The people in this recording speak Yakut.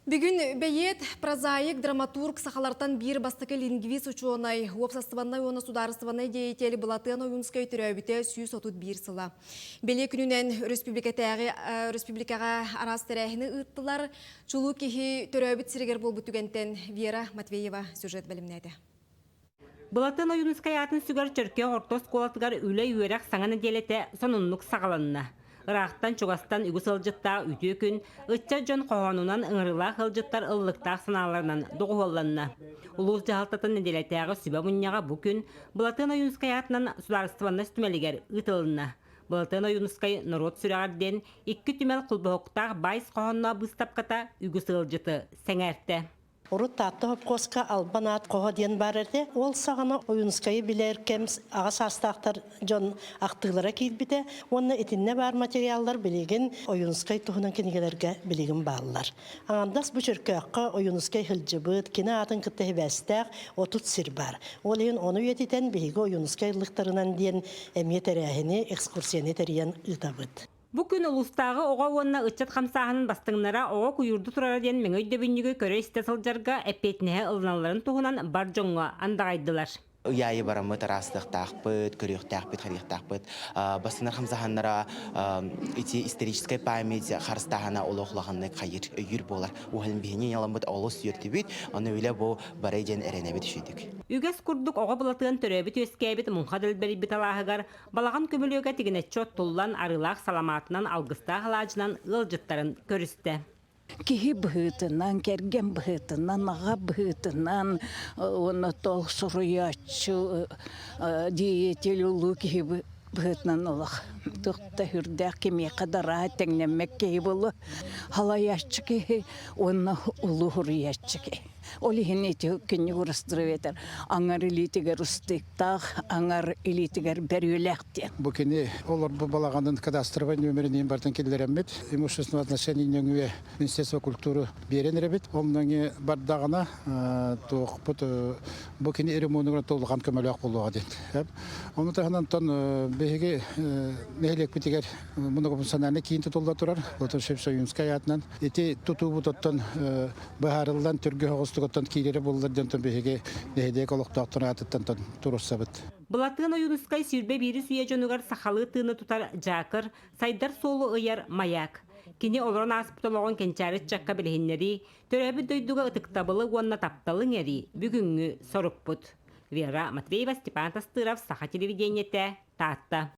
Бүгүн бэйиэт, прозаик, драматург, сахалартан биир бастакы лингвист учуонай, уопсастыбаннай уонна судаарыстыбаннай деятель Былатыан Ойуунскай төрөөбүтэ 131 сыла. Бэлиэ күнүнэн өрөспүүбүлүкэтээҕи өрөспүүбүлүкэҕэ араас тэрээһини ыыттылар. Чулуу киһи төрөөбүт сиригэр буолбут түгэнтэн Вера Матвеева сюжет бэлэмнээтэ. Былатыан Ойуунускай аатын сүгэр Чөркөөх орто оскуолатыгар үлэ-үөрэх саҥа нэдиэлэтэ сонуннук саҕаланна. Ыраахтан-чугастан үгүс ыалдьыттаах үтүө күн ыччат дьон хоһоонунан ыҥырыылаах ыалдьыттар ыллыктаах санааларынан доҕуһуолланна. Улуус дьаһалтатын нэдиэлэтээҕи сүбэ мунньаҕа бу күн Былатыан Ойуунускай аатынан судаарыстыбаннай түмэлигэр ыытылынна. Былатыан Ойуунускай норуот сүрэҕэр диэн икки түмэл холбоһуктаах баайс хоһоонноох быыстапката үгүс ыалдьыты сэҥээртэ. Урут Таатта хопкуоска Албан аат хоһо диэн баар этэ. Ол саҕана Ойуунускайы билэр кэм аҕа саастаахтар дьон ахтыылара киирбитэ уонна итиннэ баар материаллар билигин Ойуунускай туһунан кинигэлэргэ билигин бааллар. Аҥардас бу Чөркөөххө Ойуунускай сылдьыбыт, кини аатын кытта сибээстээх 30 сир баар. Ол иһин ону үйэтитэн биһиги Ойуунускай ыллыктарынан диэн эмиэ тэрээһини, экскурсияны тэрийэн ыытабыт. Бу күн улуустааҕы оҕо уонна ыччат хамсааһынын бастыҥнара оҕо куйуурду турара диэн мэҥэ өйдөбүнньүгү көрө-истэ сылдьарга эппиэтинэһи ылыналларын туһунан бар дьоҥҥо андаҕайдылар. Ый аайы бараммыт араастыахтаахпыт, көрүөхтээхпит, харыахтаахпыт. Бастыҥнар хамсааһыннара ити историческай память харыстааһына олох улаханнык хайыр, өйүүр буолар. Уһалын биһини яламмыт олус үөрдүбүт, ону үлэ бу барай диэн эрэнэбит үчүйдүк. Үгэс курдук оҕо былатыан төрөөбүт-үөскээбит муҥха дэлбэрийбит алааһыгар Балаҕан көмүлүөгэ тигинэччи оттуллан, арыылаах саламаатынан, алгыстаах алаадьынан ыалдьыттарын көрүстэ. Киһи быһыытынан, кэргэн быһыытынан, аҕа быһыытынан уонна тол суруйааччы деятель улуу киһи быһыытынан олох туох да үрдээх кимиэхэ да араһа тэҥнэммэт киһи буолуо. Халайааччы киһи уонна улуу суруйааччы киһи. Ол иһин ити күннүк урастырып аҥар илиитигэр устыктаах, аҥар илиитигэр бөрүөлээх диэн. Бу кини олорбут балаҕанын кадастровай нүөмэрин барытын киллэрэммит, имущественное отношение нөҥүө Министерство культуры биэрэн эрэбит. Ол нөҥүө бардаҕына туохпут бу кини ремонугар улахан көмөлөөх буолуоҕа диэн. Ону таһынан биһиги нэһилиэкпитигэр многофункциональный киин тутулла турар. Лотошев Союзскай аатынан. Ити тутуубут оттон быһаарыллан түргө оҕустугуттан киирэрэ буоллар диэн биһиги нэһилиэк олохтоохторун аатыттан туруорсабыт. Былатыан Ойуунускай 21 үйэ дьонугар сахалыы тыыны тутар дьаакыр, сайдар суолу ыйар маяк. Кини олорон ааспыт олоҕун кэнчээри ыччакка билиһиннэрии, төрөөбүт дойдуга ытыктабылы уонна тапталы иҥэрии бүгүҥҥү сорукпут. Вера Матвеева, Степан Тастыров, Саха телевидениетэ, Таатта.